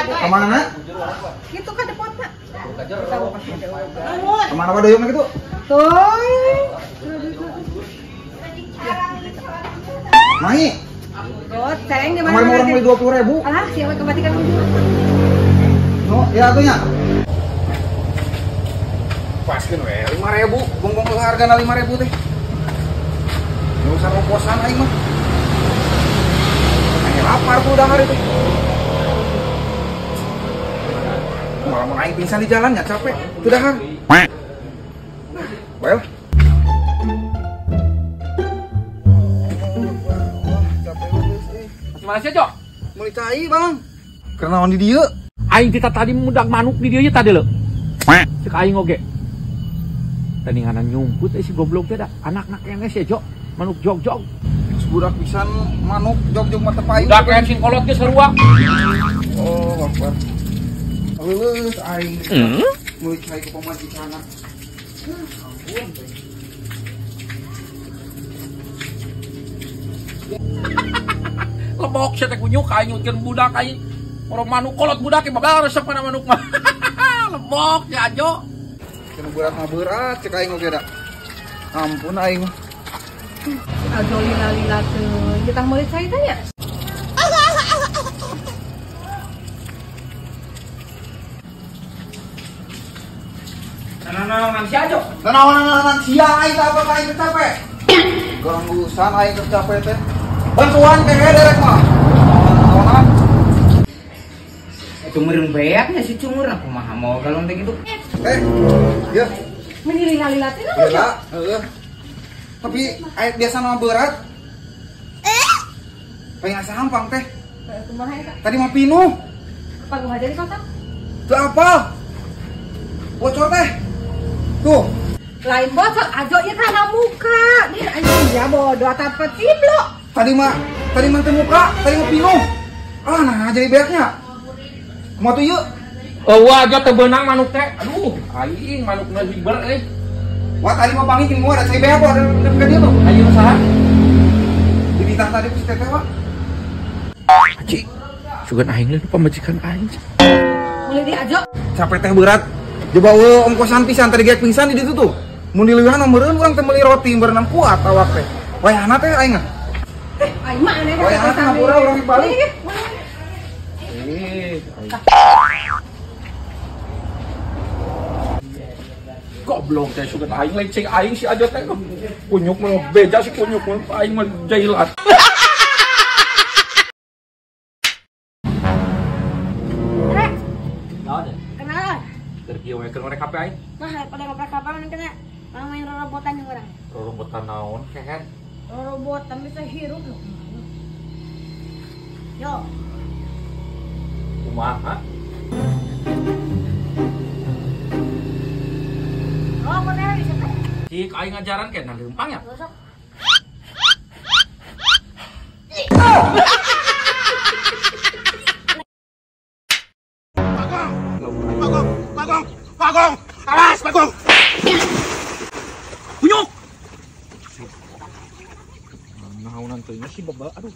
Kemana? Itu kan depotna. Kemana wae doyong gitu? Tuh. Mai. Goceng di mana? Kemarin orang beli 20.000. Alah, siapa kebatikan ujung. No, ya atunya. Paskeun we 5.000, bongbong hargana 5.000 teh. Enggak usah ongkosan aing mah. Aing lapar tuh udah hari teh. Malah mau aing pingsan di jalan ya capek. Tuh dahar. Nah, well. Masih mana sih, Cok? Meuli cai, Bang. Keur naon di dieu? Aing kita tadi mudak manuk di dieu tadi lho. Cek aing oge. Tandinganan nyumput si goblok teh da anak-anak keneh sih, Jok. Manuk jog-jog. Geus budak pisan manuk jog-jog mata payu. Budak keneh sing kolot ge sarua. Oh, akbar. Leuleus aing. Meuli cai ku pamajikanna. Ampun. Lebok sia teh kunyuk aing nyutkeun budak aing. Moro manuk kolot budak babal resep kana manuk mah. Lebok ya ajo. Cenah berat mah berat cek aing oge da. Ampun aing mah. Ajo lila-lila teu. Kita meuli cai teh nya. Nanaonan si Ajo. Nanaonan sia aing teh apa aing capek. Ganggusan aing capek teh. Bantuan kayaknya derek mah. Nanaonan. Cumur beaknya si cumur aku mah mau galon teh gitu. Ya. Meni lila-lila teh lila, heeh. Tapi air biasa mah berat. Pengen asa hampang teh. Kumaha eta? Tadi mah pinuh. Paguh aja di kota. Teu apal. Bocor teh. Tuh. Lain bocor ajo ieu kana muka. Nih anjing ya bodoh atap ciblok. Tadi mah teu muka, tadi mah pinuh. Ah nah jadi beaknya. Kumaha tuh ieu? Eueuh aja teu beunang manuk teh. Aduh, aing manukna hiber euy. Wah, tadi mah panggil jeung ada cai beak ada ka dieu tuh. Ayo saha? Dititah tadi ku si teteh, Pak. Aci, sugan aing leuh pamajikan aing. Meuli di ajo. Capek teh berat. Coba eueuh ongkosan pisan tadi geek pingsan di ditu tuh. Mun dileuwihan mah meureun urang teh meuli roti berenang kuat awak teh. Wayahna teh aing mah. Aing mah aneh. Wayahna teh ngapura urang balik. Goblok teh sugan aing lain cing aing si aja teh. Kunyuk mah beja si kunyuk mah aing mah jailat. Rek. Naon? Kenalan. Dari kieu we keur mereka aing. Mah pada ngoprek HP kena main robotan jeung urang. Robotan naon keher? Robotan bisa hirup loh. Yo. Kumaha? Cik aing ngajaran ke nah leumpang ya. Bagong, Bagong, Bagong, Bagong, awas Bagong. Kunyuk. Naonan teh si baba aduh.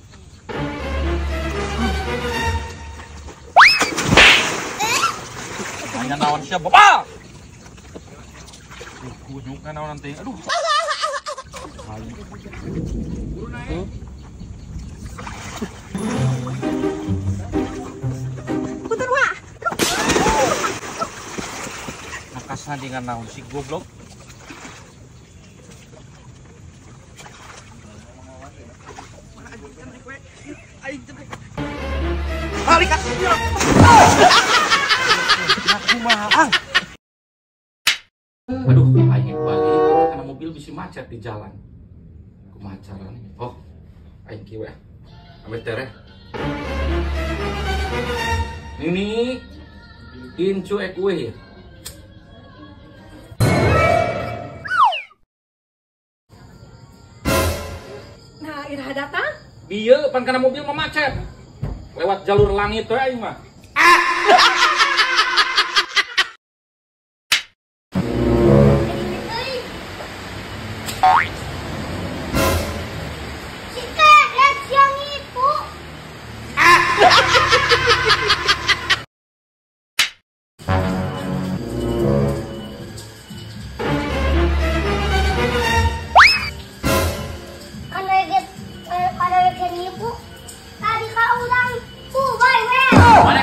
Hanya naon sia baba. Kunyuk kan naon teh aduh. Puter wa. Nakasna dengan naon si goblok. Balik kumaha. Aduh, aing balik karena mobil bisa macet di jalan. Kumaha carana? Oh, aing kieu we. Ambil tereh. Nini, incu ek we ya. Nah, iraha datang? Bieu pan kana mobil mah macet. Lewat jalur langit we aing mah.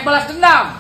balas dendam.